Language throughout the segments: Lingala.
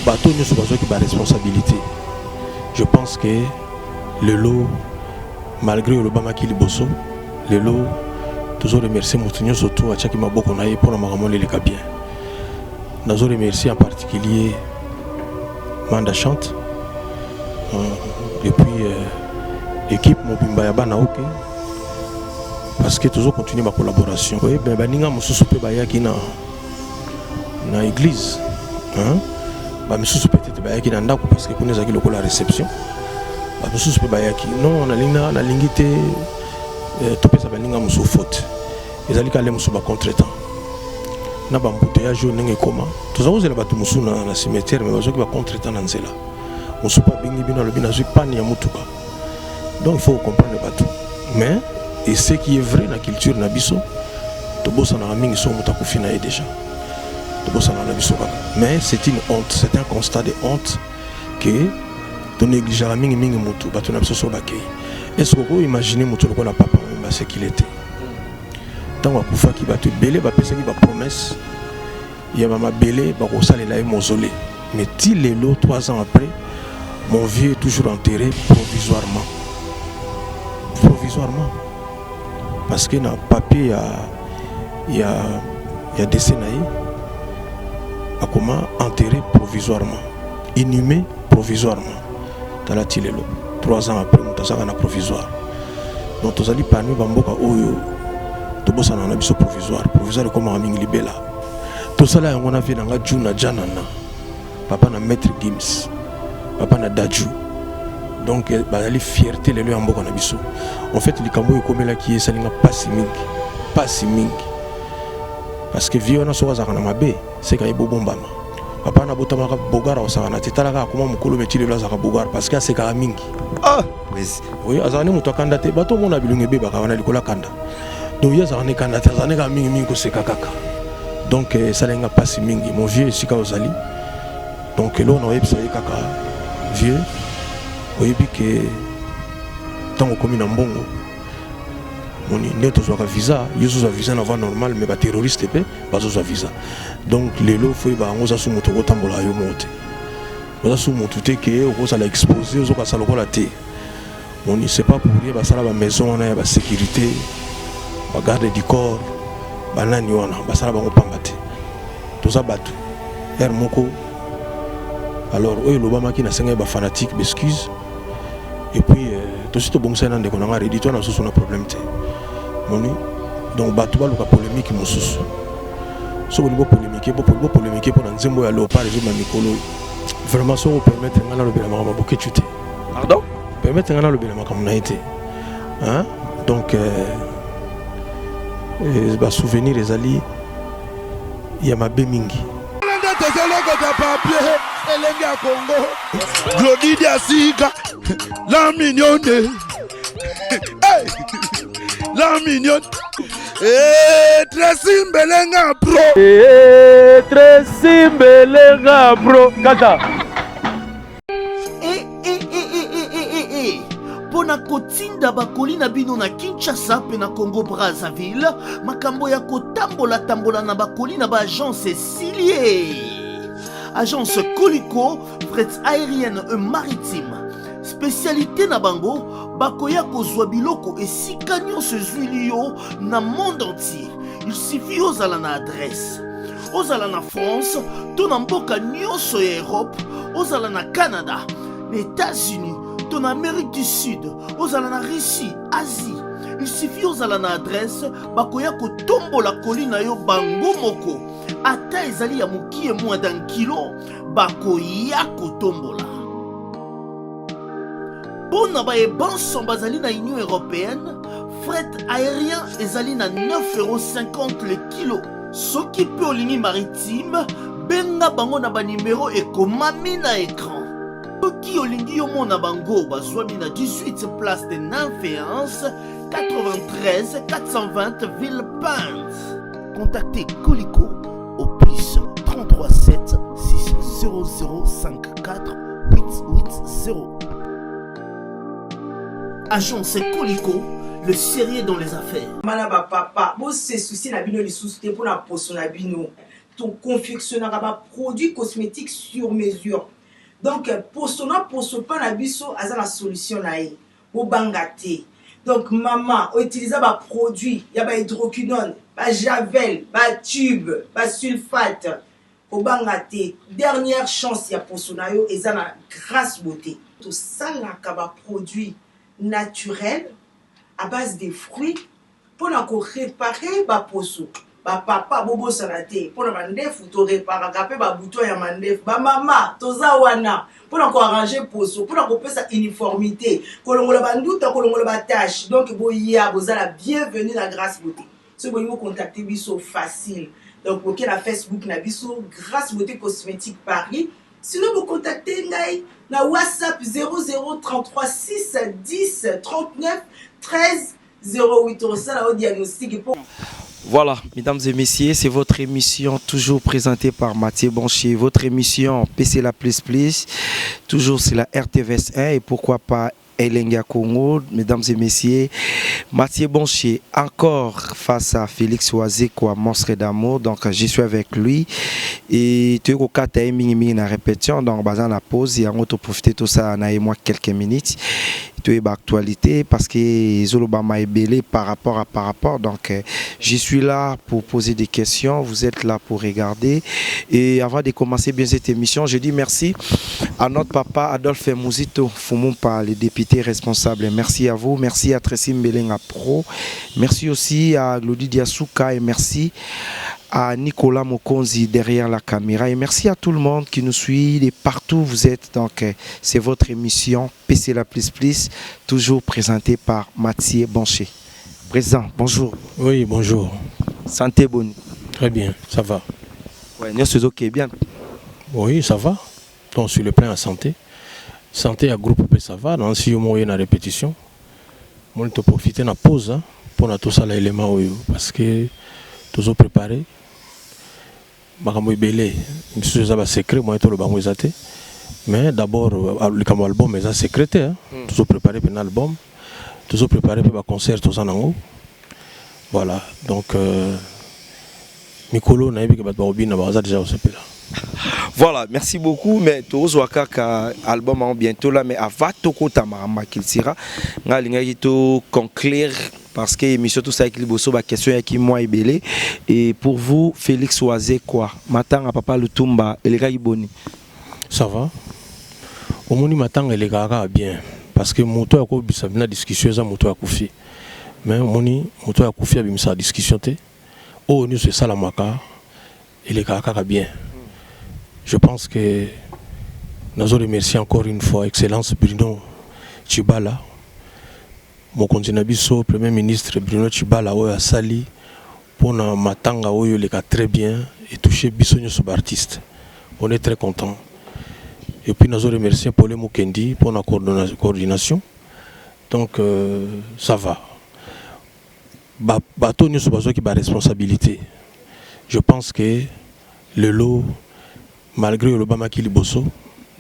Bato nyonso bazwaki ba responsabilité. Je pense que lelo malgré olobamaki liboso, lelo tozo remercier moto nyonso tu atiaki maboko na ye mpona makambo wana eleka bien. Nazo remercier en particulier Manda Chante et puis équipe mobimba ya bana oke parce que tozo continuer ba collaboration. Oui, ben baninga mosusu mpe bayaki na na église hein? Bamisusu peut-être bayaki na ndako parce que kuna ezalaki lokola réception. Bamisusu mpe bayaki. Non, nalingi nalingi te topesa baninga mosusu faute. Ezali kale mosusu ba contretemps na bambouteillage oyo ndenge ekoma. Toza kozela bato mosusu na cimetière, mais bazwaki ba contretemps na nzela. Mosusu mpe abengi bino, alobi nazwi panne ya motuka. Donc il faut comprendre bato. Mais et ce qui est vrai, na culture na biso tobosanaka mingi. Soki moto akufi na ye déjà, tobosanaka na biso kaka. Mais c'est une honte, c'est un constat de honte que tonégligeaka mingimingi motu. Bato na biso so bakei, est ce que okoimagine moto lokola Papa Wemba, ce qu'il était ntango akufaki? Bato ebele bapesaki bapromesse ya bamabele, bakosalela ye mausolée. Mais ti lelo, 3 ans après, mon vieux est toujours enterré provisoirement, provisoirement, parce que na papier ya décès na ye akoma enterré provisoirement, inhumé provisoirement. Tala, ti lelo, 3 ans après, moto azalaka na provisoire. Donc tozali parmi bamboka oyo tobosana na biso provisoire. Provisoire ekomaka mingi libela. Tosala yango na vie na nga Juna Janana, papa na Maître Gims, papa na Dadju. Donc bazali fierté lelo ya mboka na biso. En fait, likambo oyo ekomelaki ye esalinga mpasi mingi, mpasi mingi, parce que vie wana, soki azalaka na mabe, seka ye bobombama. Papa na botamaka bogara, osaka te. Talaka, akoma mokolo, meti lelo azalaka bogara parce que asekaka mingi. Ah. Oui, azalaka ne moto akanda te. Bato omona bilongo ebebaka wana likolo akanda. Donc ye azalaka ne kanda te, azalaka ne kaka mingimingi koseka kaka. Donc esalinga mpasi mingi. Mon vieux, esika ozali, donc eloko na oyebisa ye kaka: vieux, oyebi ke ntango okomi na mbongo moni nde tozwaka visa, yo ozozwa visa na voie normale, mais baterroriste mpe bazozwa visa. Donc lelo fo oyeba yango, oza su moto okotambola yo moko te, oza su motu te ke okozala exposé, ozokasa lokola te. Moni, c'est pas pour rien basala bamaison wana ya basécurité, bagarde du corps, banani wana, basala bango pamba te. Toza bato ere moko. Alors oyo elobamaki, nasengaki bafanatique baexcuse. Et puis tosi tobongisaki na ndeko na nga Redi to na mosusu na problème te. Moni, donc bato baluka polémique mosusu. So bolingi bopolémique, bopolémique mpo na nzembo ya Léopard ezobima mikolo oyo. Vraiment, soki opermettre ngai nalobela makambo ya Bokecu te. Pardon. Permettre ngai nalobela makambo na ye te, hein? Donc basouvenir ezali ya mabe mingi. Nde tozolokota papier elenge ya Kongo, Glodidi ya sika, la mignonne. Hey! La mignonne. Eh, Tracy Mbelenga pro. Eh, Tracy Mbelenga pro kaka. E, e, e, e, e, e, e, e. Mpo na kotinda bakoli na bino na Kinshasa mpe na Congo Brazzaville, makambo ya kotambola-tambola na bakoli na baagence esili ye. Agence Koliko Fret aérienne et maritime, spécialité na bango, bakoya kozwa biloko esika nyonso ezwili yo na monde entier. Il suffit ozala na adresse, ozala na France to na mboka nyonso ya Europe, ozala na Canada, na États-Unis to na Amérique du Sud, ozala na Russie, Asie, il suffit ozala na adresse, bakoya kotombola koli na yo bango moko. Ata ezali ya mokie, moins d'un kilo, bakoya kotombola. Mpo na bayebanso bazali na Union européenne, fret aérien ezali na 9,50 € le kilo. Soki mpe olingi maritime, benga bango na banimero ekomami na écran. Soki olingi yomona bango, bazwami na 18 place de Nymphéance, 93 420 Villepinte. Contactez Colico au plus 33 7 6 00 54 880. Agence Colico, le sérieux dans les affaires. Bana, bapapa, bose soucier na bino lisusu te mpona poso na bino. Toconfectionnaka baproduit cosmétique sur mesure. Donc poso na poso mpa na biso aza na solution na ye, bobanga te. Donc mama, outiliza baproduit ya bahydroquinone, bajavel, batube, basulfate, kobanga te. Dernière chance ya poso na yo eza na Grâce Beauté. Tosalaka baproduit naturel à base de fruits mpona koréparer baposo. Bapapa, bobosana te, mpona mandefu toreparaka mpe babouton ya mandefu. Bamama, toza wana mpona koarranger poso, mpona kopesa uniformité, kolongola banduta, kolongola batache. Donc boya, bozala bienvenu na Grâce Beauté. Soki bolingi bocontacte biso, facile. Donc boke na Facebook na biso, Grâce Beauté Cosmétique Paris. Sinon bocontacte ngai na WhatsApp 0033 6 10 39 13 08. Osala o diagnostic mpo Voilà, mesdames et messieurs, c'est votre émission toujours présentée par Mathieu Bonchier. Votre émission PC la Plus Plus, toujours c'est la RTVS 1 et pourquoi pas Elengi Congo. Mesdames et messieurs, Mathieu Bonchier encore face à Félix Wazekwa, monstre d'amour. Donc je suis avec lui et tu es mingi mingi na répétition, donc baza na pause, yango to profiter tout ça na moi quelques minutes. Tu es actualité parce que ezolobama ebele par rapport. Donc je suis là pour poser des questions, vous êtes là pour regarder. Et avant de commencer bien cette émission, je dis merci à notre papa Adolphe Muzito Fumumpa, le député responsable. Merci à vous, merci à Tracy Mbelenga Pro, merci aussi à Glody Diasuka et merci à Nicolas Mokonzi derrière la caméra. Et merci à tout le monde qui nous suit de partout où vous êtes. Donc, c'est votre émission PC la Plus Plus, toujours présentée par Mathieu Boncher. Président, bonjour. Oui, bonjour. Santé bonne? Très bien, ça va. Ouais, nyonso ok bien. Oui, ça va. Donc, sur le plan de la santé, santé à groupe, ça va. Donc, si on a une répétition, on peut profiter de la pause, hein, pour tout ça l'élément, parce que toujours préparé. Makambo ebele misusu eza basecret, moyen toloba yango eza te. Mais d'abord likambo album eza secret te. Tozo préparé mpe na album, tozo préparé mpe baconcert toza nango. Voilà, donc mikolo nayebi ke bato bakobina, baza déjà kosepela. Voilà, merci beaucoup. Mais tozwa kaka album en bientôt là, mais avant tokota makambo cultura, nga alingaki to conclure parce que émission tout ça avec liboso ba question yaki mwa ebele. Et pour vous, Félix Wazekwa, matanga papa Lutumba elekaki boni? Ça va. Omoni, matanga elekaka kaka bien parce que moto akobisa na discussion eza moto akufi. Mais omoni, moto akufi abimisaka discussion te. Oyo nyonso esalamaka elekaka kaka bien. Je pense que nazo remercier encore une fois Excellence Bruno Tshibala, mokonzi na biso, Premier ministre Bruno Tshibala, oyo asali mpona matanga oyo eleka très bien, etouche biso nyonso baartiste. On est très content. Et puis nazo remercier Paul Mukendi pour la coordination. Donc ça va. Bato nyonso bazwaki baresponsabilité, je pense que lelo, malgré olobamaki liboso,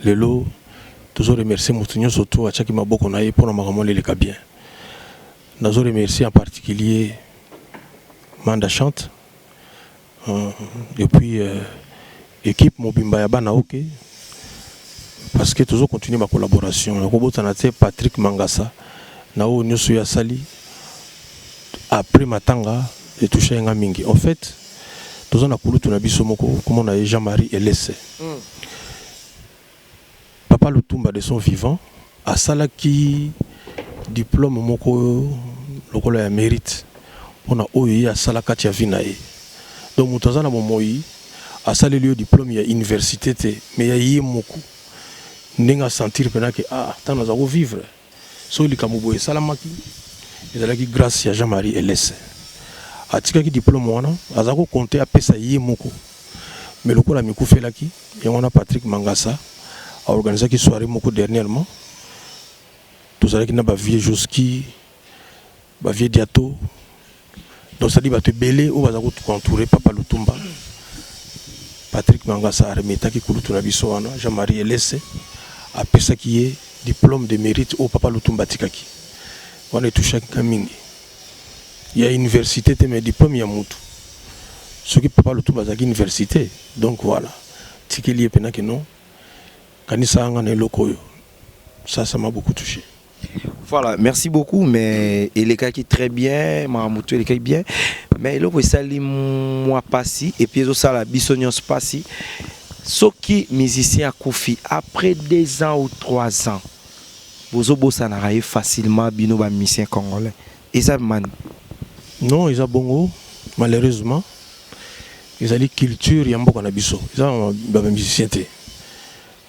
lelo tozo remercier moto nyonso to atiaki maboko na ye mpona makambo eleka bien. Nazo remercier en particulier Manda Chante et puis équipe mobimba ya bana oke, parce que tozo continuer ma collaboration. Nakobotana te Patrick Mangasa na oyo nyonso oyo asali après matanga, etouche nga mingi. En fait, toza na kulutu na biso moko, komona ye Jean-Marie Elese. Papa Lutumba, de son vivant, asalaki diplôme moko lokola ya mérite mpona oyo ye asala kati ya vie na ye. Donc moto aza na bomoi, asaleli yo diplôme ya université te, mais ya ye moko, ndenge asentir mpena ke ah, ntango naza kovivre, soki likambo boye esalamaki, ezalaki grâce ya Jean-Marie Elese. Atikaki diplôme wana, aza kokonte apesa ye moko, mais lokola mikufelaki yango wana, Patrick Mangasa aorganisaki soirée moko dernièrement. Tozalaki na bavieux Joski, bavieux Diato, donc c'est-à-dire bato ebele oyo baza koentourer papa Lutumba. Patrick Mangasa aremetaki kulutu na biso wana Jean-Marie Elese, apesaki ye diplôme de mérite oyo papa Lutumba atikaki wana. Etouchaki nga mingi, ya université te, mais diplôme ya mutu. Soki papa Lutumba azalaki université, donc voilà, tikeli ye pena que non, kanisa nga na eloko oyo. Ça, ça m'a beaucoup touché. Voilà, merci beaucoup, mais elekaki très bien, makambo to elekaki bien, mais eloko esali mwa pasi et puis ezosala biso nyonso pasi, soki musicien akufi après 2 ans ou 3 ans, bozobosanaka ye facilement. Bino bamusicien congolais, eza mani? Non, eza bongo, malheureusement ezali culture ya mboka na biso. Eza bamusicien te,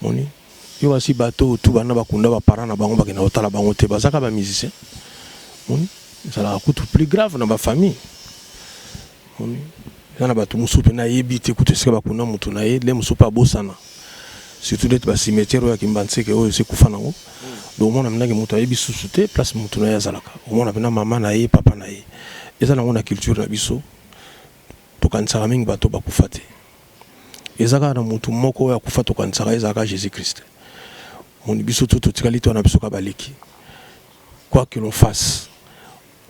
moni yo basi bato oyo tu banda bakunda baparent na bango, bakenda kotala bango te, bazaka bamusicien. Moni ezalaka kutu plus grave na bafamille. Moni eza na bato mosusu mpe nayebi te kutu esika bakunda motu na ye, le mosusu mpe abosana, surtout neti bacimetière oyo ya Kimbanseke oyo esi ekufa nango. Donc omona mpenaki moto ayebi susu te place motu na ye azalaka, omona mpena mama na ye, papa na ye. Eza nango na culture na biso, tokanisaka mingi bato bakufa te. Eza kaka na motu moko oyo akufa tokanisaka, ezalaka Jésus Christ. Moni biso tu totikali to na biso ka baleki, quoi que l'on fasse.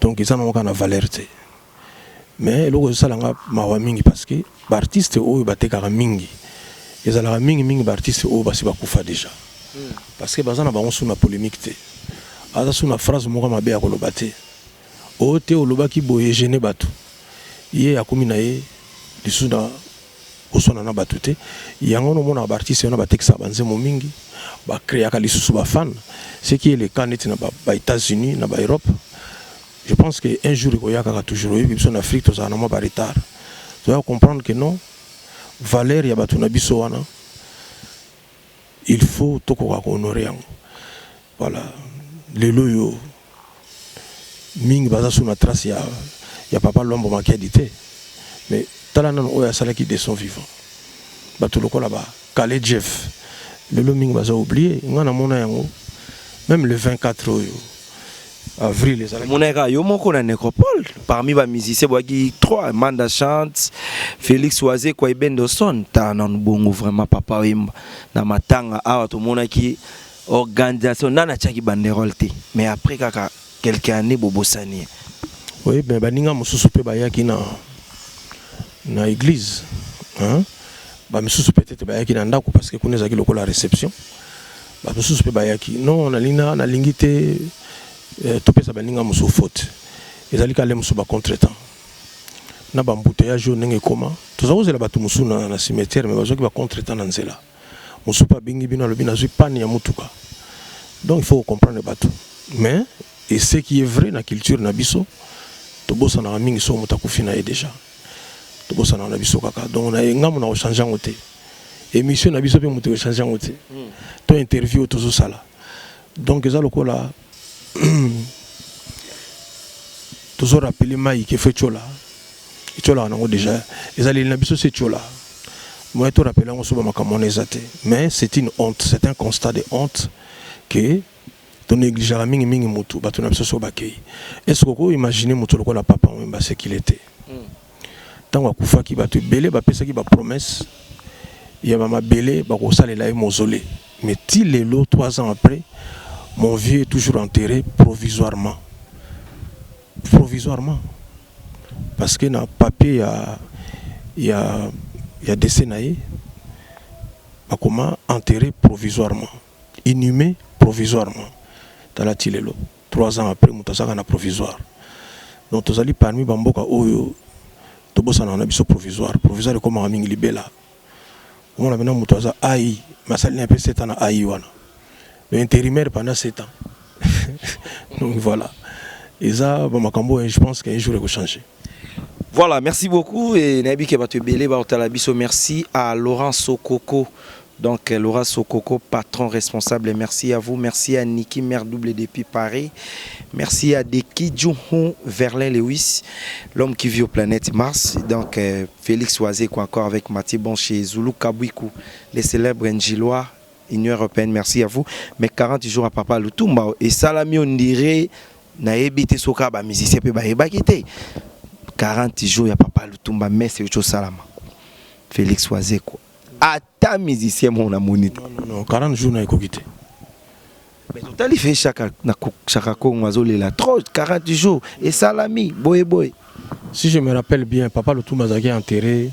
Donc eza nango kaka na valeur te. Mais eloko ezosalanga mawa mingi, parce que baartiste oyo batekaka mingi ezalaka mingimingi baartiste oyo basi bakufa déjà, parce que baza na bango su na polémique te, aza su na phrase moko mabe ya koloba te, oyo te olobaki boye gêne bato. Ye akomi na ye lisusu na koswana na bato te. Yango nomonaka baartiste wana batekisaka banzembo mingi, bacréaka lisusu bafan, ce qui est le cas neti na baÉtats-Unis, na baEurope. Je pense que un jour ekoya kaka. Toujours oyebi, biso na Afrique tozala na mwa baretard. Toya comprendre que non, valeur ya bato na biso wana, il faut tokoka kohonorer yango. Voilà, lelo oyo mingi baza su na trace ya papa Lwambo Makiadi te. Mais tala nano oyo asalaki de son vivant, bato lokola bakale Jeff, lelo mingi baza oublié. Nga namona yango même le 24 oyo avril ezalaki. Omonaka yo moko na nécropole parmi bamusicien boyaki 3, Manda Chante, Félix Wazekwa, Ebendoson. Tala nanu bongo, vraiment papa Wemba na matanga awa tomonaki organisation, nani atiaki banderole te, mais après kaka quelques années bobosani ye. Oui, mais baninga mosusu mpe bayaki na église, hein? Bamisusu peut-être bayaki na ndako, parce que kuna ezalaki lokola réception. Bamisusu mpe bayaki. Non, nalingi nalingi te topesa baninga mosusu faute. Ezali kaka le mosusu bacontretemps na baembouteillage oyo ndenge ekoma. Toza kozela bato mosusu na cimetière, mais bazwaki bacontretemps na nzela. Mosusu mpe abengi bino, alobi nazwi panne ya motuka. Donc il faut comprendre bato. Mais et ce qui est vrai, na culture na biso tobosanaka mingi. Soki moto akufi na ye déjà, tobosanaka na biso kaka. Donc na ngambo na kochange yango te, émission na biso mpe moto ekochange yango te, to interview oyo tozosala. Donc eza lokola tozorappeler mai ke fo etiola, etiolaka nango déjà. Ezaleli na biso se etiola, moyen torappeler yango so bamakambo wana eza te. Mais c'est une honte, c'est un constat de honte que tonégligeaka mingimingi motu, bato na biso so bakei. Est ce que okoimagine moto lokola papa Wemba, ce qu'il était ntango akufaki, bato ebele bapesaki bapromesse ya bamabele, bakosalela ye mausolée, mais ti lelo, 3 ans après, mon vieux est toujours enterré provisoirement, provisoirement, parce que na papier ya décès na ye bakoma enterré provisoirement, inhumé provisoirement. Tala ti lelo, 3 ans après, moto azalaka na provisoire. Donc tozali parmi bamboka oyo tobosanaka na biso provisoire. Provisoire ekomaka mingi libela. Omona mpena moto aza ai, mais asali na mpe 7 ans na ai wana, le intérimaire pendant 7 ans. Donc voilà, eza bamakambo oyo je pense qu'un jour ekochange. Voilà, merci beaucoup. Et nayebi ke bato ebele baotala biso. Merci à Laurent Sokoko. Donc Laurent Sokoko, patron responsable, merci à vous. Merci à Niki Mère Double depuis Paris. Merci à Deki Djouhou Verlin Lewis, l'homme qui vit aux planètes Mars. Donc Félix Wazekwa encore avec Mathieu Boncher, Zulu Kabwiku, les célèbres Njilois, Union Européenne, merci à vous. Mais 40 jours à Papa Lutumba et Salami, on dirait, nayebi te soka ba musicien pe bayebaki te. 40 jours ya Papa Lutumba, mais c'est autre salama. Félix Wazekwa. Ata musicien mon amoni te. Non, non, non, 40 jours na ekoki te. Mais totali fe Chaka na Chaka Kongo azolela trop 40 jours esalami boye boye. Si je me rappelle bien, papa Lutumba azalaki enterré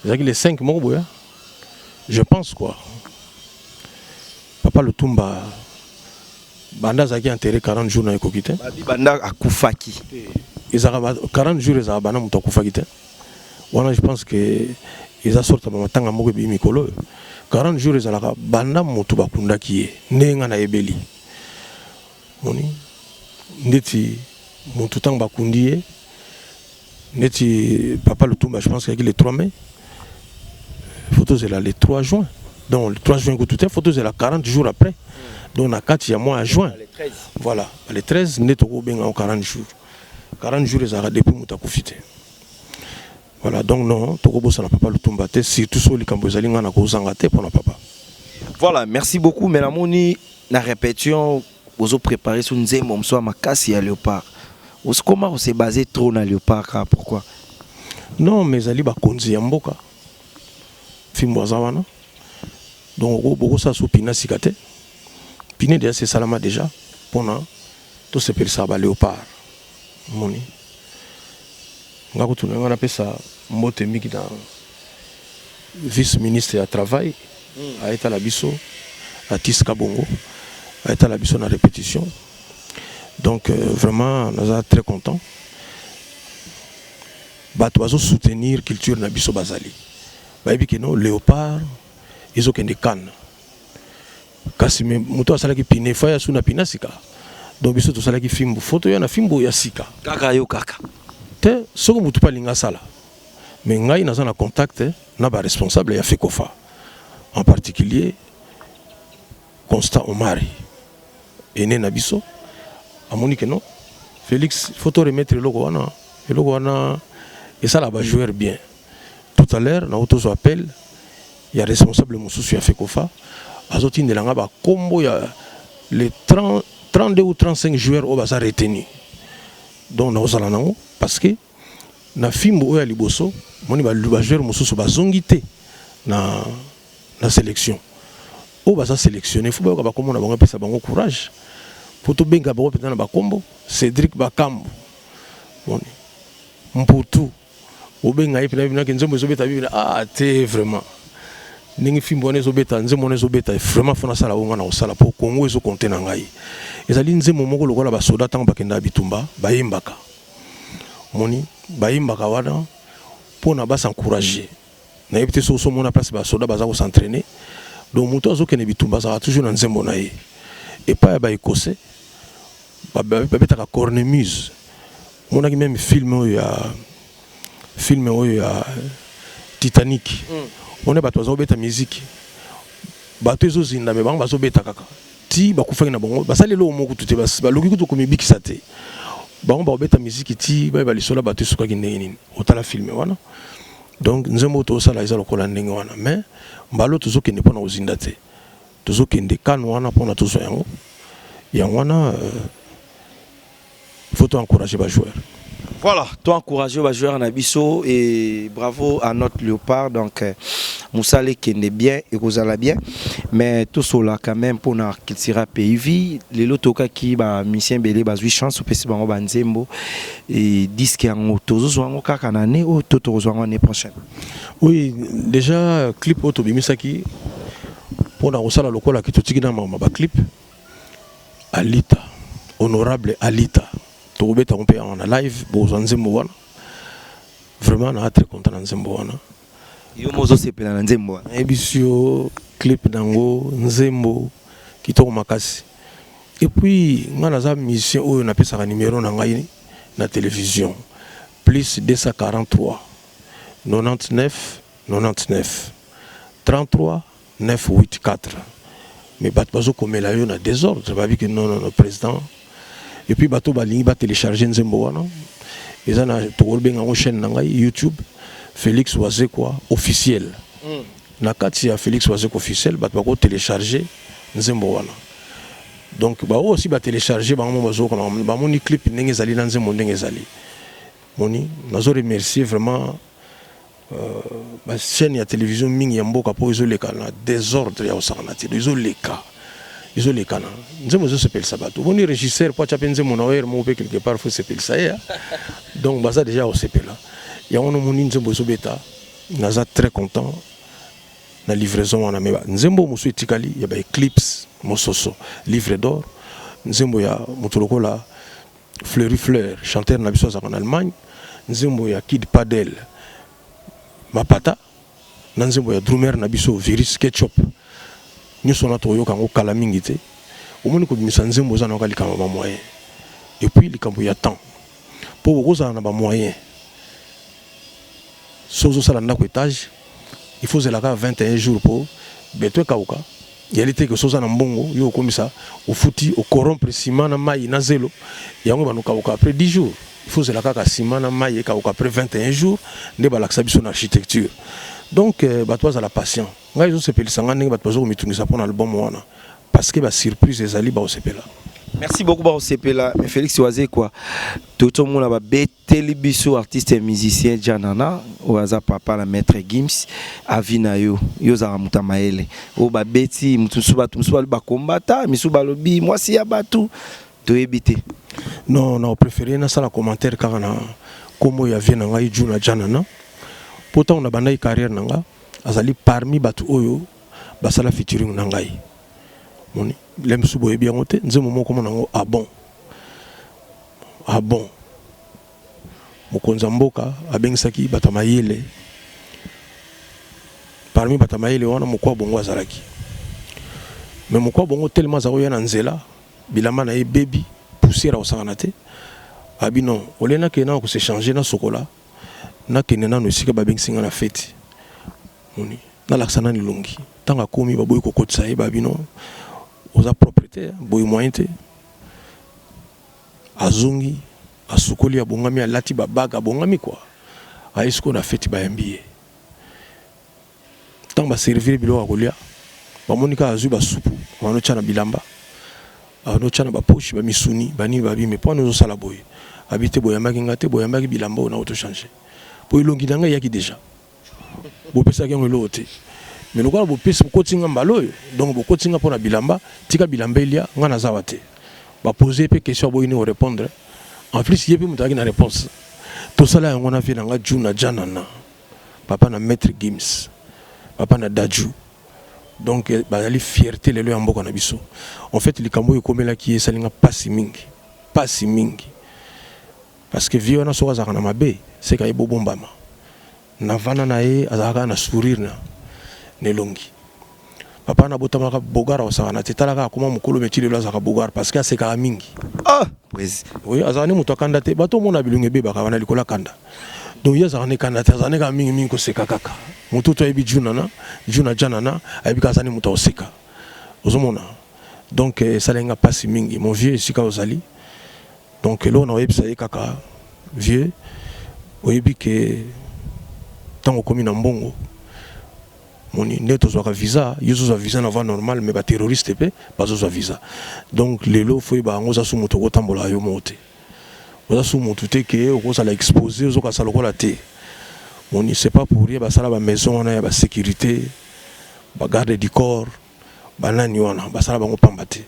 ezalaki le 5 moko boya, je pense quoi. Papa Lutumba, banda azalaki enterré, 40 jours na ekoki te. Babi banda akufaki. Ezalaka 40 jours, ezalaka banda moto akufaki te. Wana je pense que eza sorte ya bamatanga moko ebii mikolo oyo. 40 jours ezalaka banda moto bakundaki ye. Ndenge ngai nayebeli, moni ndeti motu ntango bakundi ye, neti papa Lutumba, je pense kaki le 3 mai, faut tozela le 3 juin. Donc le 3 juin kutu te, faut tozela 40 jours après, donc na kati ya mois ya juin. Voilà, le 13 nde tokobenga yango 40 jours. 40 jours ezalaka depuis moto akufi te. Voilà, donc non, tokobosana papa Lutumba te, surtout so likambo ezali, ngai na kozanga te mpona papa. Voilà, merci beaucoup. Mais namoni na répétition bozo préparer so nzembo mosusu ya makasi ya Léopard. Osikoma kose baser trop na Léopard kaka, pourquoi? Non, mais ezali bakonzi ya mboka, fimbo aza wana. Donc bokosala so pina sika te, pine déjà se esalama déjà mpona tosepelisaka baléopard. Moni nga kutu na nga napesa mbote mingi na vice ministre ya travail, ayetala biso, Atis Kabongo, ayetala biso na répétition. Donc vraiment naza très content, bato bazosoutenir culture na biso, bazali bayebi ke no Léopard ezokende CAN. Kasi me moto asalaki pine fa ya su na pine ya sika, donc biso tosalaki fimbu, fo toya na fimbu ya sika. Kaka yo kaka? Te, soki motu mpe alingi asala, mais ngai naza na contact na baresponsable ya FECOFA, en particulier Constant Omari ene na biso. Amoni ke non, Félix, faut to remettre eloko wana, eloko wana esala bajoueur bien. Tout à l'heure nao tozwa appel ya responsable mosusu ya FECOFA, azotindela nga bakombo ya les 30, 32 ou 35 joueurs oyo baza retenu. Donc nakozala nango parce que na fimbo oyo ya liboso, moni bajoueur mosusu bazongi te na sélection. Oyo baza sélectionné, faut bayoka bakombo na bango, epesa bango courage po tobenga bango mpenza na bakombo. Cédric Bakambu, moni Mputu, obenga ye mpena binaki nzembo ezobeta bibina. Ah te, vraiment ndenge fimbo wana ezobeta, nzembo wana ezobeta, vraiment faut nasala bongo na kosala mpo Kongo ezokonte na ngai. Ezali nzembo moko lokola basoda ntango bakendaka bitumba bayembaka, moni bayembaka wana mpona bas'encourager. Nayebi te soki osomona place basoda baza kos'entraîner. Donc moto azokende bitumba azalaka toujours na nzembo na ye. Epai ya baécossais babetaka cornemuse. Omonaki même film oyo ya film oyo ya Titanic. Wana bato baza kobeta miziki, bato ezozinda, me bango bazobeta kaka ti bakufaki na bango. Basali eloko moko kutu te, baluki kutu komibikisa te, bango bakobeta miziki ti bayeba lisolo bato esukaki ndenge nini. Otala film wana. Donc nzembo oyo tozosala eza lokola ndenge wana, mais mbala oyo tozokende mpona kozinda te, tozokende CAN wana mpona tozwa yango. Yango wana faut to encourager bajoueur. Voilà, to encourager ba joueur na biso et bravo à notre Léopard. Donc mosala ekende bien, ekozala bien. Mais tosola quand même mpona Cultura Pays Vie. Lelo tokaki bamusicien ebele bazwi chance, opesi bango banzembo e disque. Yango tozozwa yango kaka na année oyo to tokozwa yango année prochaine? Oui, déjà clip oyo tobimisaki mpona kosala lokola ki totiki na mama baclip Alita, honorable Alita, tokobeta yango mpe yango na live. Bokozwa nzembo wana, vraiment naa très content na nzembo wana. Yo mo ozosepela na nzembo wana? Nayebisi yo, clip nango, nzembo kitoko makasi. Et puis ngai naza musicien oyo napesaka numéro na ngai na télévision: plus 243 99 99 33 984. Mais bato bazokomela yo na désordre, babiki non, non, non, président. Et puis bato balingi batélécharge nzembo wana, eza na tokobenga yango chaîne na ngai YouTube, Félix Wazekwa officiel. Na kati ya Félix Wazekwa officiel, bato bakotélécharge nzembo wana. Donc baoyo aussi batélécharge, bango mo bazoyoka, bamoni clip ndenge ezali na nzembo ndenge ezali. Moni nazo remercier vraiment bachaîne ya télévision mingi ya mboka mpo ezoleka na désordre ya kosakana te. Ezoleka, Ezolekana, nzembo ezosepelisa bato. Omoni régisseur po atya mpe nzembo na oyer moko mpe quelque part faut sepelisa ye. Donc baza déjà kosepela yango. Nomoni nzembo ezobeta, naza très content na livraison wana. Me nzembo mosusu etikali ya baeclipse mososo, livre d'or, nzembo ya moto lokola Fleury Fleur, chanteur na biso azalaka na Allemagne, nzembo ya Kid Padel Mapata na nzembo ya drummer na biso Virus Ketchup. Nyonso wana tokoyoka yango kala mingi te. Omoni, kobimisa nzembo oza nayoka likambo ya bamoyen et puis likambo ya temps, mpo okozala na bamoyen so ozosala ndako étage, il faut ozela kaka 21 jours mpo beto ekauka. Yali te ke so oza na mbongo, yo okomisa ofuti ocorrompre ciment na mai na zelo, yango banokauka après 10 jours. Il faut ozela kaka ciment na mai ekauka après 21 jours nde balakisa biso na architecture. Donc bato bazala patient. Ngai ezosepelisa ngai ndenge bato baza komitungisa mpona album wana, parce que basurprise ezali, baosepela. Merci beaucoup, baosepela. Mais Félix Wazekwa, totomona babeteli biso artiste et musicien Janana oyo aza papa na Maître Gims. Avi na yo, yo ozalaka moto ya mayele, oyo babeti motu mosusu, bato mosusu balobi bakombata misusu, balobi mwasi ya bato, toyebi te. Non, na préféré nasala commentaire kaka na nkombo ya vie na ngai Juna Janana, mpo ntango na bandaki carrière na nga, azali parmi bato oyo basala featuring na ngai. Moni le mosusu boyebi yango te, nzembo moko mona yango. Ah bon, ah bon, mokonzi ya mboka abengisaki bato ya mayele. Parmi bato ya mayele wana, mokwa bongo azalaki. Mais mokwa bongo telema aza koya na nzela, bilamba na ye bebi, poussière, akosakana te. Abi non, olie nakende nano kosechange, nasokola, nakende nano esika babengisi nga na feti, moni nalakisa nani elongi. Ntango akomi, baboyi kokotisa ye. Babi non, oza propre te boye, moyen te. Azongi, asukoli, abongami, alati babague, abongami kua, aye sikoyo na feti. Bayambi ye. Ntango baservir biloko ya kolia, bamoni kaka azwi basupu, banotya na bilamba, banotya na bapoche, bamisuni, banini. Babime mpo wana ozosala boye? Abi te, boyambaki nga te, boyambaki bilamba oyo na otochange, po elongi na ngai eyaki déjà, bopesaki yango eloko te. Mais lokola bopesi, bokoti nga mbala oyo, donc bokoti nga mpo na bilamba, tika bilamba elia nga, naza wa te. Bapose mpe question, aboyi ni korépondre. En plus ye mpe moto azalaki na réponse. Tosala yango na vie na nga Juna Janana, papa na Maître Gims, papa na Daju. Donc bazali fierté lelo ya mboka na biso. En fait, likambo oyo ekomelaki ye esalinga mpasi mingi, mpasi mingi, parce que vie wana, soki azalaka na mabe, seka ye bobombama na vanda na ye, azalaka na sourire na elongi. Papa na botamaka bogar, akosaka na te. Tala kaka akoma mokolo meti, lelo azalaka bogar parce que asekaka mingi. Ah. Oui, azalaka ne moto akanda te. Bato omona bilongo ebebaka wana likolo akanda. Donc ye azalaka ne kanda te, azalaka ne kaka mingimingi koseka kaka. Moto to ayebi Junana, Juna Janana, ayebi kaka aza ne moto akoseka, ozomona. Donc esalaki nga mpasi mingi. Mon vieux, esika ozali, donc eloko na oyebisa ye kaka: vieux, oyebi ke ntango okomi na mbongo, moni nde tozwaka visa, yo ozozwa visa na voie normale, mais baterroriste mpe bazozwa visa. Donc lelo faut oyeba yango, oza su moto okotambola yo moko te, oza su motu te ke okozala exposé, ozokasa lokola te. Moni, c'est pas pour rien basala bamaison wana ya basécurité, bagarde du corps, banani wana, basala bango pamba te.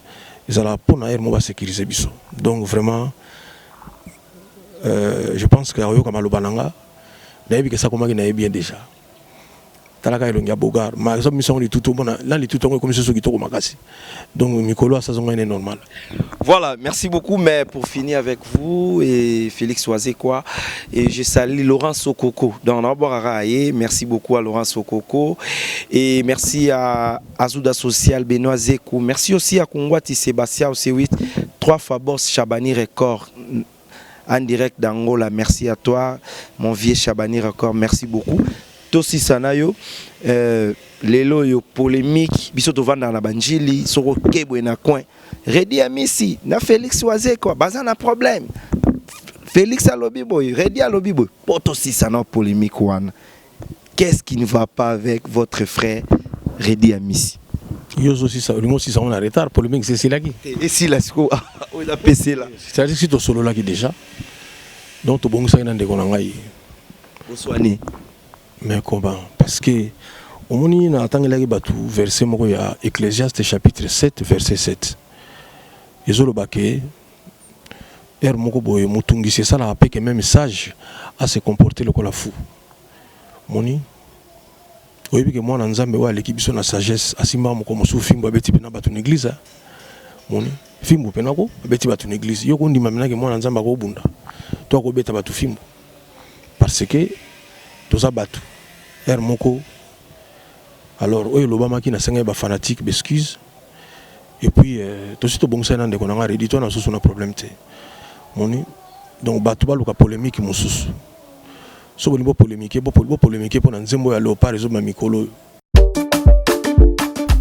Ezalaka mpona ere mo basécuriser biso. Donc vraiment, je pense que akoyoka maloba na nga. Nayebi ke sakomaki na ye bien déjà. Talaka elongi ya bogar, ma eza miso yango litutu, omona na litutu yango ekomi soso kitoko makasi. Donc mikolo asazonga ene normal. Voilà, merci beaucoup. Mais pour finir avec vous et Félix Wazekwa, et je salue Laurent Sokoko. Donc, merci beaucoup à Laurent Sokoko. Et merci à Azouda Social, Benoît Zekou. Merci aussi à Kongwati Sébastien OC8, trois fois boss Chabani Record en direct d'Angola. Merci à toi, mon vieux Chabani Record. Merci beaucoup. Tosi Sanayo, lelo yo polémique, biso tovanda na banjili, soko kebwe na coin. Redi Amisi na Félix Wazekwa baza na problème. Félix alobi boye, Redi alobi boye. Po tosisa na polémique wana. Qu'est-ce qui ne va pas avec votre frère Redi Amisi? Yo ozosisa, olingi osisa ngo na retard. Polémique esilaki. Esila sikoyo, oyo eza pesela. C'est-à-dire si tosololaki déjà, donc tobongisaki na ndeko na ngai. Boswani. Mais comment? Parce que Omoni, natangelaki bato verset moko ya Ecclésiaste chapitre 7 verset 7. Ezoloba ke heure moko boye motungisi esalaka mpe ke même sage ase comporter lokola fou. Moni, oyebi ke mwana Nzambe oyo aleki biso na sagesse asimbaka moko mosusu fimbu, abeti mpena bato na église. Moni, fimbu mpena ko abeti bato na église. Yo kondima menake mwana Nzambe akobunda to akobeta bato fimbu? Parce que toza bato heure moko. Alors, oyo elobamaki, nasengaki bafanatique baexcuse. Et puis tosi tobongisaki na ndeko na nga Redi, to na susu na problème te. Moni, donc bato baluka polémique mosusu. So bolingi bopolémique, bopolémique mpo na nzembo ya Léopard ezobima mikolo oyo.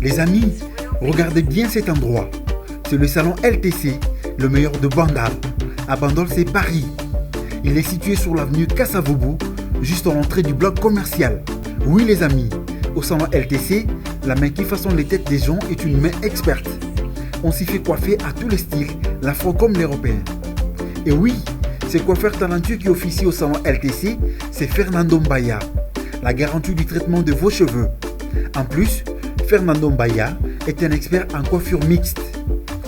Les amis, regardez bien cet endroit. C'est le salon LTC, le meilleur de Bandal. À Bandol, c'est Paris. Il est situé sur l'avenue Kasavubu, juste en l'entrée du bloc commercial. Oui les amis, au salon LTC, la main qui façonne les têtes des gens est une main experte. On s'y fait coiffer à tous les styles, l'afro comme l'européen. Et oui, ce coiffeur talentueux qui officie au salon LTC, c'est Fernando Mbaya, la garantie du traitement de vos cheveux. En plus, Fernando Mbaya est un expert en coiffure mixte.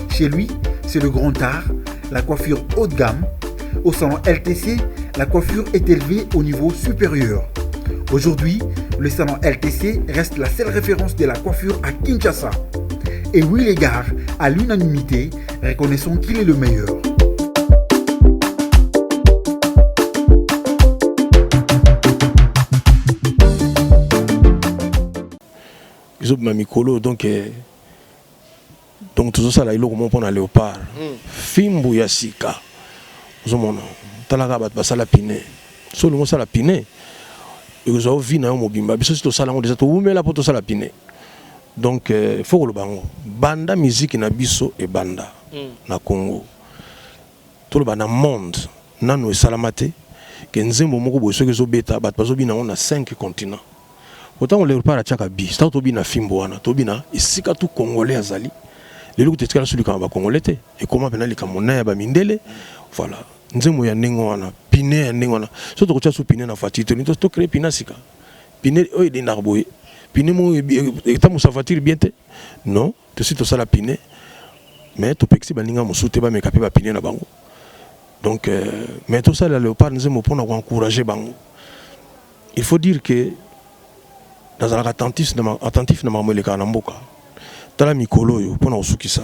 Chez lui, c'est le grand art, la coiffure haut de gamme. Au salon LTC, la coiffure est élevée au niveau supérieur. Aujourd'hui, le salon LTC reste la seule référence de la coiffure à Kinshasa. Et oui les gars, à l'unanimité, reconnaissons qu'il est le meilleur. Ezobima mikolo. Donc donc tozosala eloko moko mpona Léopard, fimbu ya sika. Ozomona, talaka bato basala pine. So olingi osala pine, ekozwa vie na yo mobimba. Biso si tosala yango déjà, towumela mpo tosala pine. Donc faut koloba yango, banda miziki na biso ebanda na Congo, toloba na monde, nanu esalama te ke nzembo moko boye soki ezobeta, bato bazobina yango na 5 continent. Otango Léopard atiaka bi ntango tobina fimbo wana, tobina esika tu Congolais azali. Lelo kutu etikala so likambo ya bacongolais te, ekóma mpena likambo na ya bamindele. Voilà, nzembo ya ndenge wana, pine ya ndenge wana, so tokotia so pine na voiture, tolingi tocréer pine ya sika, pine oyo edendaka boye, pine moko etambusa voiture bien te. Non, tosi tosala pine, mais topekisi baninga mosusu te bameka mpe bapine na bango. Donc mais tosalela Léopard nzembo mpona koencourager bango. Il faut dire que nazalaka attentif na makambo elekaka na mboka. Tala mikolo oyo, mpona kosukisa,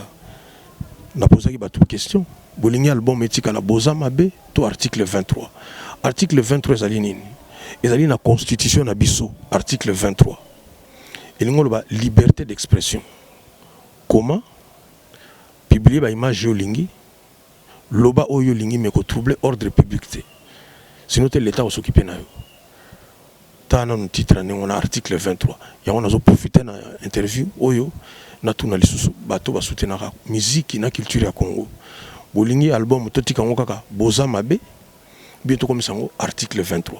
napozaki bato question: bolingi album etikala Boza Mabe to article 23? Article 23 ezali nini? Ezali na constitution na biso. Article 23 elingi oloba liberté d'expression. Comment publier baimage oyo olingi, loba oyo olingi, mais kotroubler ordre public te, sinon te l'État os'occupe na yo. Tala nanu titre ya ndenge wana, article 23. Yango nazoprofite na interview oyo, natuna lisusu bato basoutenaka miziki na culture ya Congo: bolingi album totika yango kaka Boza Mabe, bien tokomisa yango article 23?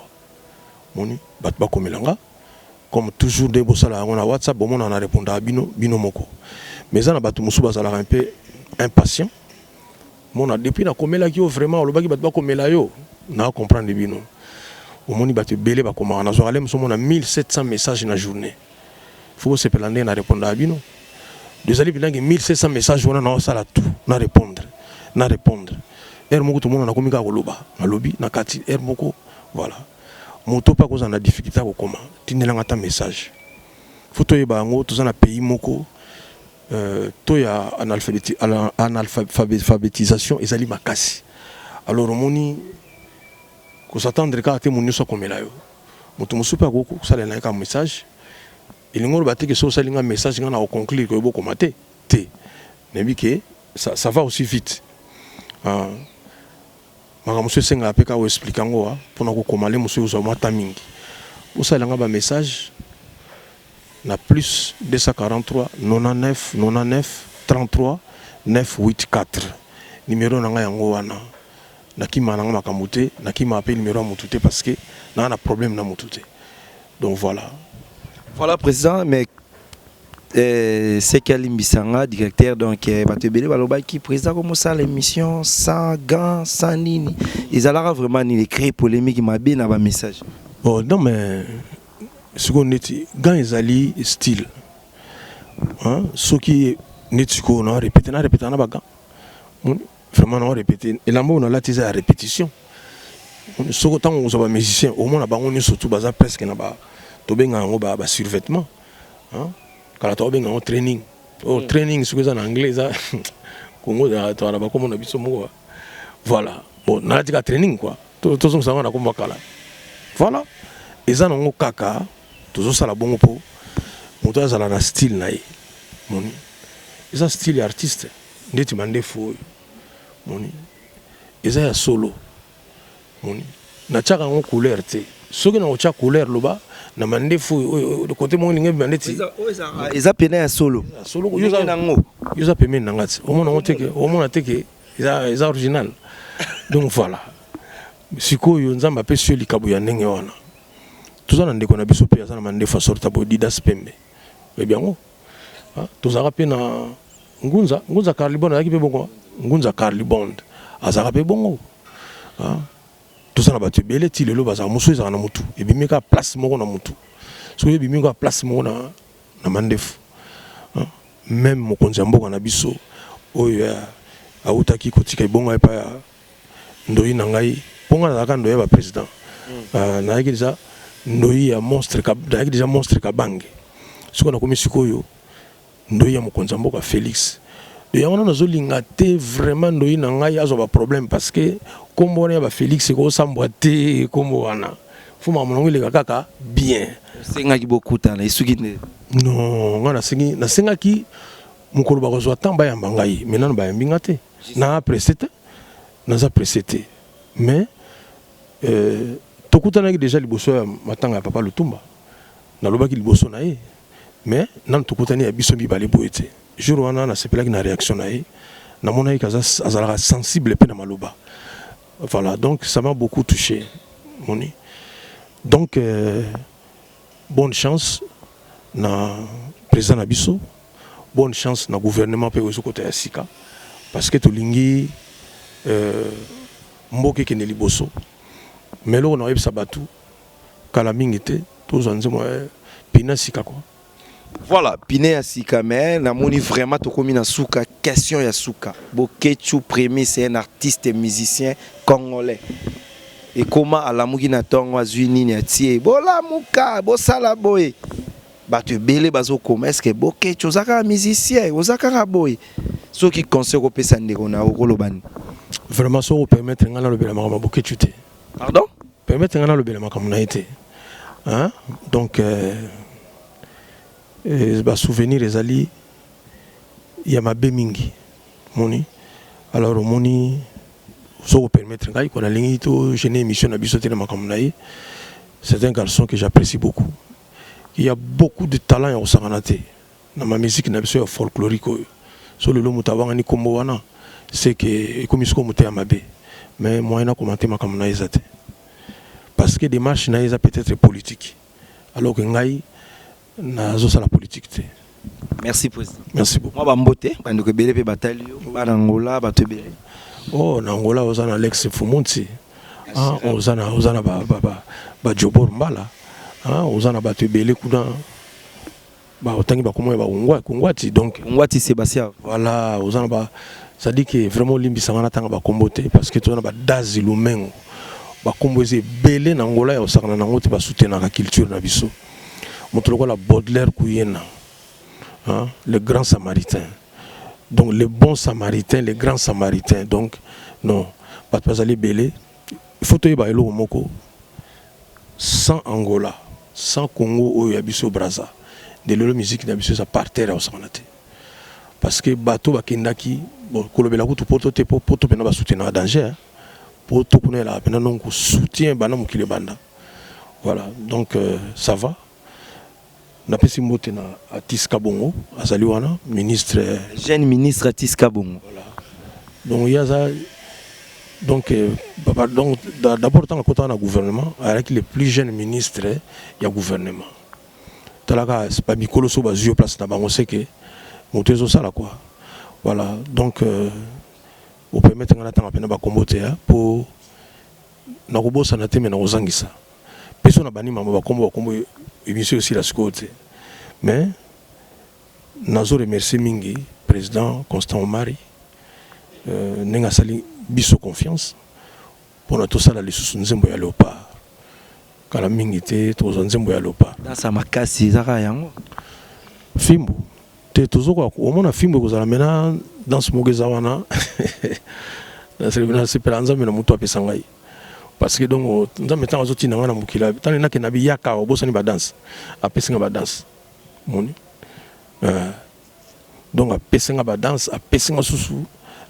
Moni, bato bakomela nga comme toujours nde bosala yango na WhatsApp, bomona na répondaka bino bino moko. Mais eza na bato mosusu bazalaka un peu impatient. Mona, depuis nakomelaki yo, vraiment olobaki bato bakomela yo, na comprendre bino. Omoni, bato ebele bakomaka, nazwaka le mosu omona 1700 message na journée. Faut bosepela ndenge na répondaka bino. Ezali mpenange 1700 message wana, naosala tout na répondre, na répondre. Heure moko tomona nakomi kaka koloba, nalobi na kati heure moko. Voilà, moto mpe akozala na difficulté ya kokoma, tindelanga ata message. Faut toyeba yango, toza na pays moko to ya analphabétisation ezali makasi. Alors omoni, kos'attendre kaka te moto nyonso akomela yo. Moto mosusu mpe akoki kosalela ye kaka message. Elingi oloba te ke soki osali nga message, nga na koconclure koyeba okoma te te. Nayebi ke ça va aussi vite. Makambo mosusu esengaka mpe kaka oexpliquer yango mpona kokoma le mosusu ozwa mwa ta mingi. Osalelanga bamessage na plus 243 99 99 33 984, numéro na ngai yango wana. Nakima nanga makambo te, nakima mpe numéro ya motu te, parce que naa na problème na motu te. Donc voilà. Voilà président, mais seki alimbisanga directeur. Donc bato ebele balobaki président komosala émission sans gants, sans nini, ezalaka vraiment nini, créer polémique mabe na bamessage. Oh, non, mais Sikoyo neti gant ezali style hein, soki neti sikoyo na répéter, na répéter na ba gant vraiment, na répéter. Elamba oyo nalati eza ya répétition. Soki ntango kozwa ba musicien, omona bango nyonso tu baza presque na ba, tobenga yango ba survêtement, kala tokobenga yango training. Oh, training soki eza na anglais, eza Congo, toza na bakombo na biso moko. Voilà, bon, nalati ka training quoi, tozongisa yango na kombo kala. Voilà, eza nango kaka tozosala bongo mpo moto azala na style na ye. Moni, eza style ya artiste. Ndeti mandefu oyo, moni, eza ya solo. Moni, natiaka yango couleur te. Soki nakotia couleur, loba na mandefu oyo kote moko elingi ebima ndeti Eza pena ya solo. Solo yo oza pembeni na nga ti omona yango teke, omona teke eza original. Donc voilà, sikoyo Nzambe apesi yo likabo ya ndenge wana. Toza na ndeko na biso mpe aza na mandefu ya sorte boye, Didas Pembe, oyebi yango. Tozalaka mpe na Ngunza, Ngunza Carlibond azalaki mpe bongo. Ngunza Carlibond azalaka mpe bongo. Toza na bato ebele ti lelo bazala. Mosusu ezalaka na motu, ebimi kaka place moko na motu, soki ebimi kaka place moko na mandefu. Même mokonzi ya mboka na biso oyo awutaki kotika ebongo epai ya ndoi na ngai, mpo ngai nazalaka ndoi ya ba président. Nayaki déjà ndoi ya monstre, nayaki déjà monstre Kabange. Soki nakomi sikoyo ndoi ya mokonzi ya mboka Félix, yango wana nazolinga te vraiment ndoi na ngai azwa ba problème, parce que nkombo wana ya ba Félix ekosambwa te. Nkombo wana fo makambo nango eleka kaka bien. Osengaki bokutana, esuki nde? Non, ngai nasengaki mokolo bakozwa temps bayamba ngai, mais nano bayambi nga te. Na pressé te, naza pressé te, mais tokutanaki déjà liboso ya matanga ya papa Lutumba. Nalobaki liboso na ye, mais nano tokutani ya biso mibale boye te. Jour wana nasepelaki na réaction na ye, namonaki azalaka sensible mpe na maloba. Voilà, donc ça m'a beaucoup touché, moni. Donc bonne chance na président na biso, bonne chance na gouvernement mpe oyo ezokota ya sika, parce que tolingi mboka ekende liboso. Mais eloko na oyebisa bato, kala mingi te tozwa nzembo pina sika quoi. Voilà, pine ya sika. Mais namoni vraiment tokomi na suka. Question ya suka: Boketshu Premier, c'est un artiste musicien congolais. Ekoma alamuki na ntongo, azwi nini, atie bolamuka, bosala boye, bato ebele bazokoma. Est-ce Boketshu oza kaka musicien, oza kaka boye? Soki conseil okopesa ndeko na okoloba nini? Vraiment, soki opermettre ngai nalobela makambo ya Boketshu te. Pardon? Permettre ngai nalobela makambo na ye te, hein? Donc ba souvenir ezali ya mabe mingi, moni. Alors omoni, soki opermettre ngai ko, nalingi to gêner émission na biso te na makambo na ye. C'est un garçon que j'apprécie beaucoup, il y a beaucoup de talent ya kosangana te na ma musique na biso ya folklorique oyo. So lelo moto awangani nkombo wana, c'est que ekomi sikoyo moto ya mabe. Mais moyen na commenter makambo na ye eza te, parce que démarche na ye eza peut-être politique, alors que ngai nazosala politique te. Merci, président. Merci beaucoup. Mwa bambote, bandeko ebele mpe batali yo, bana Angola, bato ebele. Oh, na Angola oza na Alex Fumunti, ah, oza na bajobor mbala, ah, oza na bato ebele kuna, otangi bakombo ya bakongwati, donc Ngwati Sébastien. Voilà, oza na ba, c'est-à-dire que vraiment olimbisanga na ntanga bakombo te, parce que toza na badazi lumengo, bakombo eza ebele na Angola ya kosakana nango te. Basoutenaka culture na biso. Moto lokola Baudelaire Kuyena, hein, le grand samaritain, donc le bon samaritain, le grand samaritain. Donc non, bato bazali ebele. Il faut toyeba eloko moko: sans Angola, sans Congo oyo ya biso Braza nde lelo musique na biso eza par terre ya kosakana te, parce que bato bakendaki, bon, kolobela kutu poto te, po poto mpena basoutenaka danger, poto kuna elaka mpena. Donc soutien bana mokili ebanda. Voilà, donc ça va. Napesi mbote na Atis Kabongo, azali wana ministre. Jeune ministre Atis Kabongo. Voilà, donc ye aza, donc donc d'abord ntango akotaka na gouvernement, azalaki le plus jeune ministre ya gouvernement. Talaka bamikolo so bazwi yo place na bango, seke moto ezosala quoi. Voilà, donc opermettre nga natanga mpena bakombo te, mpo nakobosana te, me nakozangisa mpe so na bani mama bakombo bakombo. Émission esila sikoyo te. Mais nazo remercier mingi président Constant Omari ndenge asali biso confiance mpona tosala lisusu nzembo ya Léopard. Kala mingi te tokozwa nzembo ya Léopard. Danse makasi ezaka yango. Fimbu te, tozokoka omona fimbu ekozala mena danse moko eza wana. Nasepela Nzambe na motu apesa ngai, parce que donc Nzambe ntango azotinda ngai na mokili, ntango nakenda biyaka, obosani badanse, apesi nga badanse moni. Donc apesi nga badanse, apesi nga susu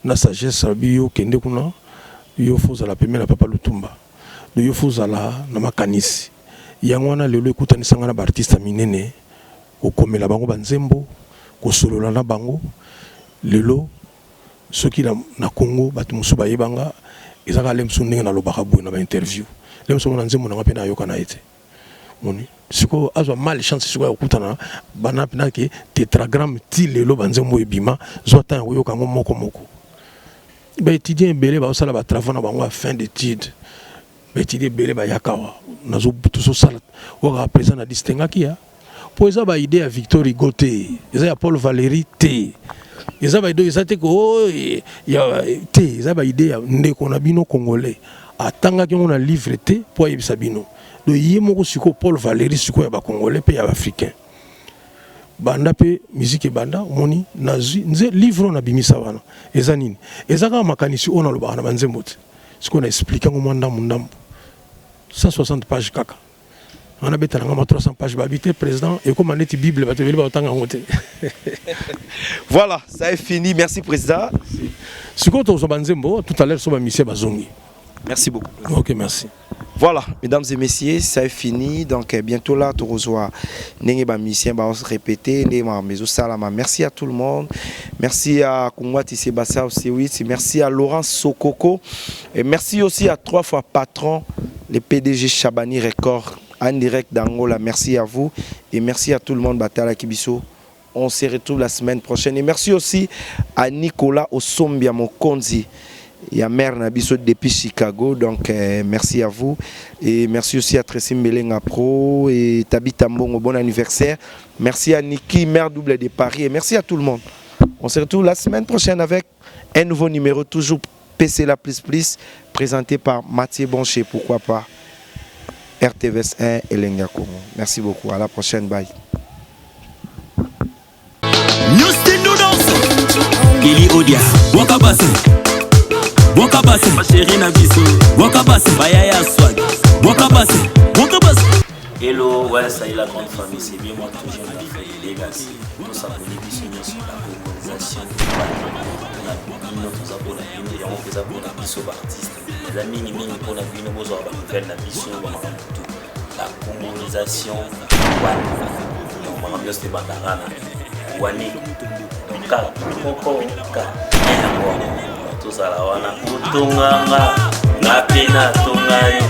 na sagesse. Alobi: yo kende kuna, yo faut ozala pembeni na papa Lutumba, donc yo faut ozala na makanisi. Yango wana lelo ekutanisa nga na baartiste ya minene, kokomela bango banzembo, kosolola na bango. Lelo soki na Congo bato mosusu bayebanga, eza kaka le mosusu ndenge nalobaka boye na bainterview, le mosusu na nzembo nanga mpe nayoka na ye te. Moni sikoyo azwa malchance sikoyo ya kokutana bana mpena ke Tétragramme. Ti lelo banzembo ebima, zwa temps ya koyoka yango moko moko. Baétudiant ebele bazosala batravaux na bango ya fin d'étude, baétudiant ebele bayaka awa, tozosala. Oyo kaka président na distinguaki ya mpo eza baidée ya Victor Hugo te, eza ya Paul Valéry te, eza baidée eza te ko ya te, eza baidée ya ndeko na bino congolais. Atangaki yango na livre te mpo ayebisa bino. Donc ye moko sikoyo Paul Valéry sikoyo ya bacongolais mpe ya baafricain. Banda mpe musique ebanda, omoni nazwi nze livre oyo nabimisa wana. Eza nini? Eza kaka makanisi oyo nalobaka na banzembo te. Sikoyo na explique yango mwa ndambu ndambu, 160 page kaka wana. Betala nga ma 300 page, babi te président, ekóma neti Bible, bato ebele baotanga yango te. Voilà, ça est fini. Merci président. Sikoyo tozwa banzembo tout à l'heure so bamisie bazongi. Merci beaucoup. Ok, merci. Voilà, mesdames et messieurs, ça est fini. Donc bientôt là, tu reçois ndenge ba musicien ba se répéter, ndenge ba mezo salama. Merci à tout le monde. Merci à Kungwati Sébastien Osewitz, merci à Laurent Sokoko et merci aussi à trois fois patron, le PDG Chabani Record en direct d'Angola. Merci à vous et merci à tout le monde batala Kibiso. On se retrouve la semaine prochaine et merci aussi à Nicolas Osombia Mokonzi ya mère na biso depuis Chicago. Donc merci à vous et merci aussi à Tracy Mbelenga Pro et Tabita Mbongo, bon anniversaire. Merci à Niki, mère double de Paris, et merci à tout le monde. On se retrouve la semaine prochaine avec un nouveau numéro, toujours PC La Plus Plus, présenté par Mathieu Boncher, pourquoi pas RTVS 1 et Lenga Congo. Merci beaucoup, à la prochaine, bye. Kelly Odia, Waka Basse, Waka Basse, chérie na biso, Waka Basse, Bayaya Swag, Waka Basse, Waka Basse. Hello, ouais, ça y est, la grande famille, c'est bien moi, toujours la Legacy. Tout ça pour biso nyonso, la colonisation, na bino toza mpona bino, yango mpe eza mpona biso baartiste, eza mingimingi mpona bino bozwaka banouvelle na biso, bamakambo tu, la congolization wana. Donc makambo nyonso ebandaka na wani, donc ka moko ka yango wana tozala wana. Otonganga nga mpe natonga yo,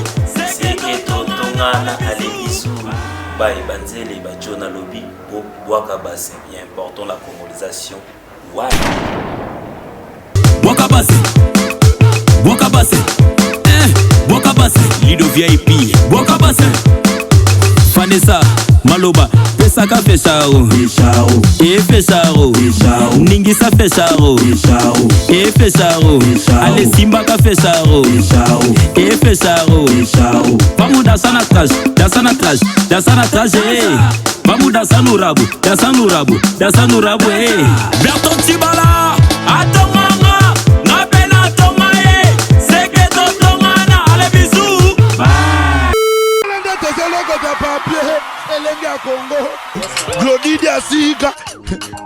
seke totongana. Alebisu baye banzele bajo nalobi bwaka base bien important, la congolization wana. Bwaka base, Bwaka base, eh, Bwaka base, Lido VIP, Bwaka base, Vanessa, Maloba, pesaka fesharo, e fesharo, ningisa fesharo, e fesharo, ale simbaka fesharo, e fesharo. Vamos dançar na trás, dançar na trás, dançar na trás, eh. Vamos dançar no rabo, dançar no rabo, dançar no rabo, eh. Berton Tibala, atonganga, nga pe natonga ye, seke totongana, ale bisous. Nde tozolokota papier elenge ya Congo, Glodi Diasika,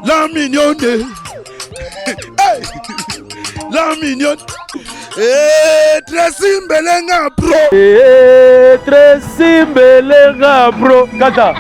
la mignonne. Hey! La mignonne. Eh, Tracy Mbelenga Pro. Eh, Tracy Mbelenga Pro. Kata.